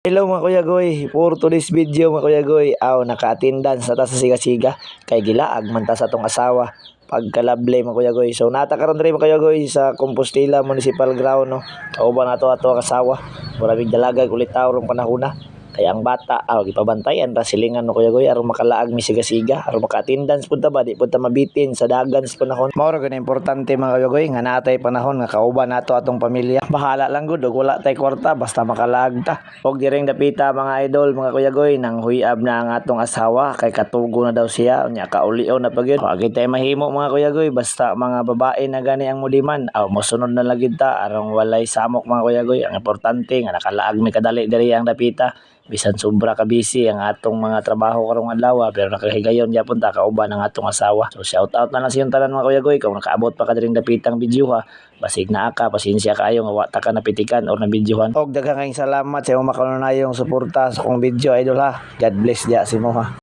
Hello, mga kuya goy, for today's video, mga kuya goy, aw naka-attendance na ta sa siga-siga kay gilaag man ta sa atong asawa. Pagkalable, mga kuya goy. So nata karon diri, mga kuya goy, sa Compostela Municipal Ground, no. Kauban nato ato ang asawa. Mura mig dalagag ulit rong panahona. Kaya ang bata aw gipabantayan ra silingan, no, kuya goy, aron makalaag mi siga-siga, aron maka-attendance pud ta ba, di pud ta mabitin sa dagan sa panahon. Mao ra gud importante, mga kuya goy, nga naa tay panahon nga kauban nato atong pamilya. Bahala lang gud og wala tay kwarta basta makalaag ta. Og diring dapita, mga idol, mga kuya goy, nang huyab na ang atong asawa kay katugo na daw siya unya kaulion na pa gyud. Wa gyud tay mahimo, mga kuya goy, basta mga babae na gani ang mudiman. Aw mosunod na lang gyud ta aron walay samok, mga kuya goy. Ang importante nga nakalaag mi kadali diri ang dapita. Bisan sobra ka busy ang atong mga trabaho karong adlaw, pero nakahigayon gyapon ta kauban ang atong asawa. So shout out na lang sa inyong tanan, mga kuya goy, kung nakaabot pa ka diring dapitang video ha. Basig naa ka, pasensya kaayo nga wa ta ka napitikan or nabidyohan. Og daghang kayong salamat sa imong makanunayong suporta sa akong video, idol, ha. God bless diya sa imo ha.